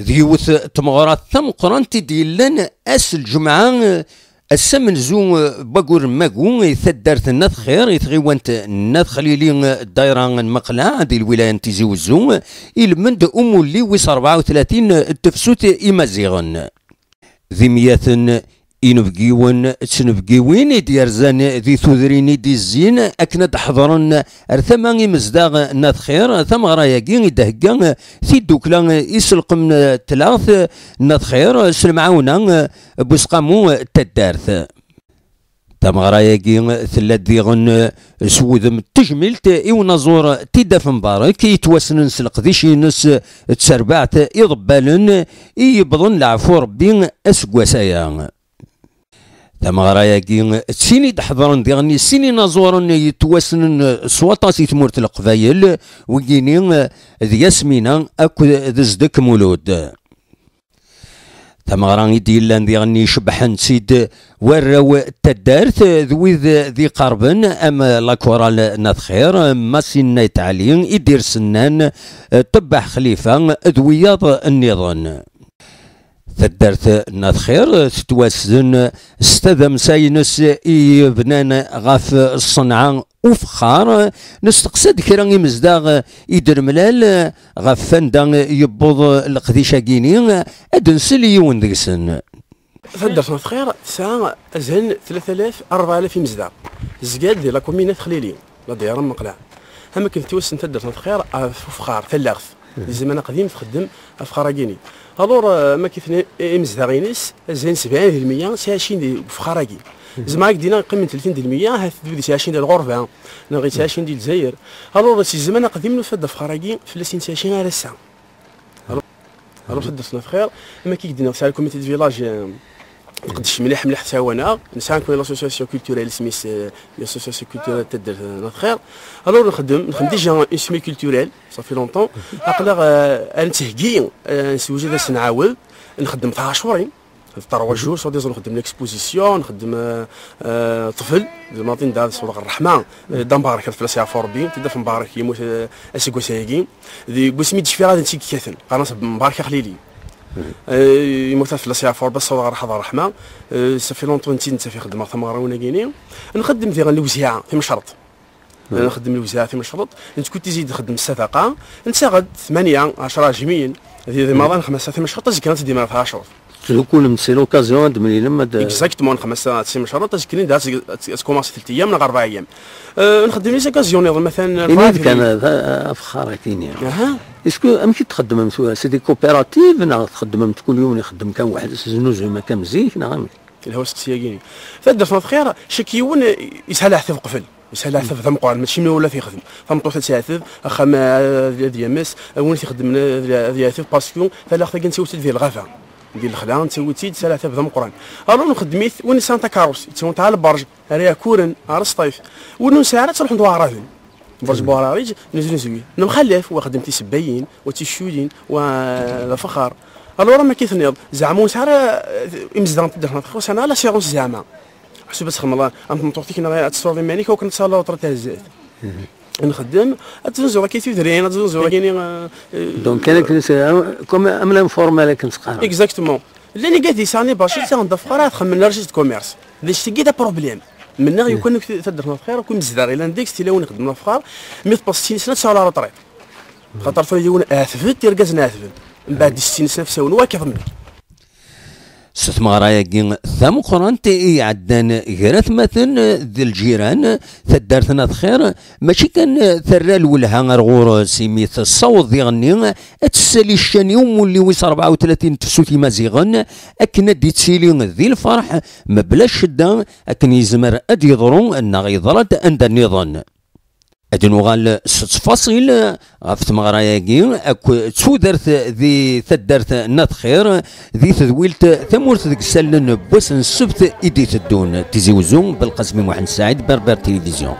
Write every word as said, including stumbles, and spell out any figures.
D yiwet n tmeɣra tameqqrant i d-yellan ass n lǧemɛa, ass amenzu n waggur n Magu, i taddart n At Xir, i tɣiwant n At Xlili, ddayra n Meqleɛ, di lwilaya n Tizi Wezzu, ilmend umulli wis rebɛa u tlatin n tefsut imaziɣen. D imyaten inebgiwen d tnebgiwin i d-yerzan di tudrin i d-izzin akken ad d-ḥeḍren ar tama imezdaɣ n At Xir. Tameɣra-agi i d-thegga tiddukla Iselqem n Tlaɣt n At Xir s lemɛawna n Buseqqamu n taddart. Tameɣra-agi tella-d diɣen s wudem n tejmilt i unaẓur Tidaf Mbarek, yettwassnen s leqdic-ines d terbaɛt iḍebbalen i yewwḍen leɛfu Rebbi aseggas-aya. Tameɣra-agi d tin i d-ḥeḍren diɣen i sin inaẓuren yettwassnen s waṭas i tmurt n Leqbayel, wigini d Yasmina akked d Zdek Mulud. Tameɣra i d-yellan diɣen icebbḥen-tt-id warraw n taddart d wid d iqerben am Lakural n At Xir, Masinna Itɛali, Idir Sennan, Ṭebbaḥ Xlifa d wiyaḍ nniḍen. Taddart n At Xir tettwassen s tadamsa-ines i yebnan ɣef ṣṣenɛa ufexxar. Nesteqsa-d kra imezdaɣ i d-nemlal ɣef wanda yewweḍ leqdic-agi-ni, ad d-nsel i yiwen deg-sen. Taddart n At Xir tesɛa azal n tlata alaf, rebɛa alaf imezdaɣ. Tezga-d di la commune At Xlili, la daïra n Meqleɛ. Am akken tettwassen taddart n At Xir ɣef ufexxar, tallaɣt. Di zzman aqdim txeddem afexxar-agi-ni. Alors, euh, am akken imezdaɣ-ines, azal n sebɛin di lmeyya ttɛicin di ufexxar-agi. Zemreɣ ad k-d-iniɣ qqimen tlatin di lmeyya, ahat d wid yettɛicin di lɣerba, neɣ yettɛicin di Lezzayer. Alors, si zzman aqdim nufa-d afexxar-agi fell-as i nettɛici ar ass-a. Alors, alors, taddart n At Xir, am akken i k-d-nniɣ, tesɛa le comité de village, euh, tqeddec mliḥ, mliḥ tɛawen-aɣ. Nesɛa nekni l'association culturelle, isem-is, euh, l'association culturelle taddart n At Xir. Alors, nxeddem, nxeddem déjà une semaine culturelle, ça fait longtemps. Aql-aɣ, euh, ad nettheggi, euh, ad nessewjed, ad s-nɛawed, nxeddem taɛcurin. Trois jours, soit disant, nxeddem l'exposition, nxeddem, euh, euh, ṭṭfel, di lmatin da, ṣṣureɣ ṛṛeḥma, euh, da Mbarek, ad fell-as yeɛfu Ṛebbi, Tidaf Mbarek, yemmut, euh, aseggas-agi. Deg wasmi d-cfiɣ ad ntt-id-kkaten, qqaren-as Mbarek Axlili. Euh, yemmut ad fell-as yeɛfu Ṛebbi, ṣṣureɣ ṛṛeḥma. Euh, ça fait longtemps ntt-id nettafi xeddmeɣ tameɣra-agi-ni. Nxeddem diɣen lewziɛa, timecreḍt. Nxeddem lewziɛa timecreḍt, nettkuttizi-d nxeddem ssadaqa, nttaɣ-d tmanya, ɛecra ɛejmiyen, di, di maḍi nxemmes timecreḍt, azekka ad tt-id-imer tɛacurt. Tettdukkulem, c'est l'occasion ad d-temlilem, ad d- Exactement, nxemmes timecreḍt, azekka ad, ad, ad tkumaṣi telt ayyam neɣ rebɛ ayyam. Euh, nxeddem les occasions nniḍen, matalan, Ini-d kan, euh, afexxar-agi-ni. Aha. Est-ce que, amek i txeddmem tura? C'est des coopératives neɣ txeddmem-t kul yiwen ixeddem kan weḥd-s, teznuzuyem akka am zik, neɣ amek? Yelha usteqsi-agi-ni. Taddart n At Xir, cak yiwen, eh, yesɛa leɛtab qbel. Yesɛa leɛtab d ameqqran, mačči mi ula t-yexdem. Tameṭṭut ad teɛteb, axxam, eh, ad, ad yames, win t-ixedmen ad, ad yeɛteb, parce que talaɣt-agi nettawi-tt-id di lɣaba. Di lexla, nettawi-tt-id, tesɛa leɛtab d ameqqran. Alors nxeddem-it, win yesɛan takeṛṛust, yettawin-tt ɣer lberǧ, ara yakuren, ɣer sṭif. Win ur nesɛi ara, ttruḥen-d waɛraben. Berǧ Buɛrariǧ, neznuzuy. Nemxallaf, wa xeddem tisebbayin, wa d ticcudin, wa d afexxar. Alors, am akka i tenniḍ, zeɛma ur nesɛi ara, eh, imezdaɣ n taddart n At Xir, ur sɛin ara l'assurance zeɛma. Ḥseb ad txedmeḍ am tmeṭṭut-ik neɣ ad tessureḍ iman-ik, akken ad tawḍeḍ ar zdat. Nxeddem, ad teznuzuḍ akka tudrin, ad teznuzuḍ akka, eh, eh, Donc, kan akken s-, comme am l'informel akken teqqareḍ. Exactement. Llan igad yesɛan les bachis, ttaɣen-d afexxar, ad xedmen la registre de commerce. D acu-agi d aproblème. Mennaɣ yukan akk taddart n At Xir, akk imezdaɣ yellan deg-s, tilawin ixeddmen afexxar, mi teṭṭes ssin sna, ad tesɛu la retraite. Xaṭer tura yiwen ɛetbent, irgazen ɛetben. Mbeɛd di sittin sna fsawen, wa iḍemmen. S tmeɣra-agi tameqqrant i iɛeddan gar atmaten d lǧiran, taddart n At Xir mačči kan terra lwelha ar ɣur-s, imi tessaweḍ diɣenni ad tessali ccan i umulli wis rebɛa u tlatin n tefsut imaziɣen, akken ad d-ittili di lferḥ mebla ccedda, akken yezmer ad d-yeḍru neɣ yeḍra-d anda nniḍen. Ad nuɣal s ttfaṣil ɣef tmeɣra-agi akk d tudert di taddart n At Xir, di tedwilt Tamurt deg isallen n wass n ssebt i d-iteddun. Tizi Wezzu, Belqasem Muḥend Saɛid, Berber Télévision.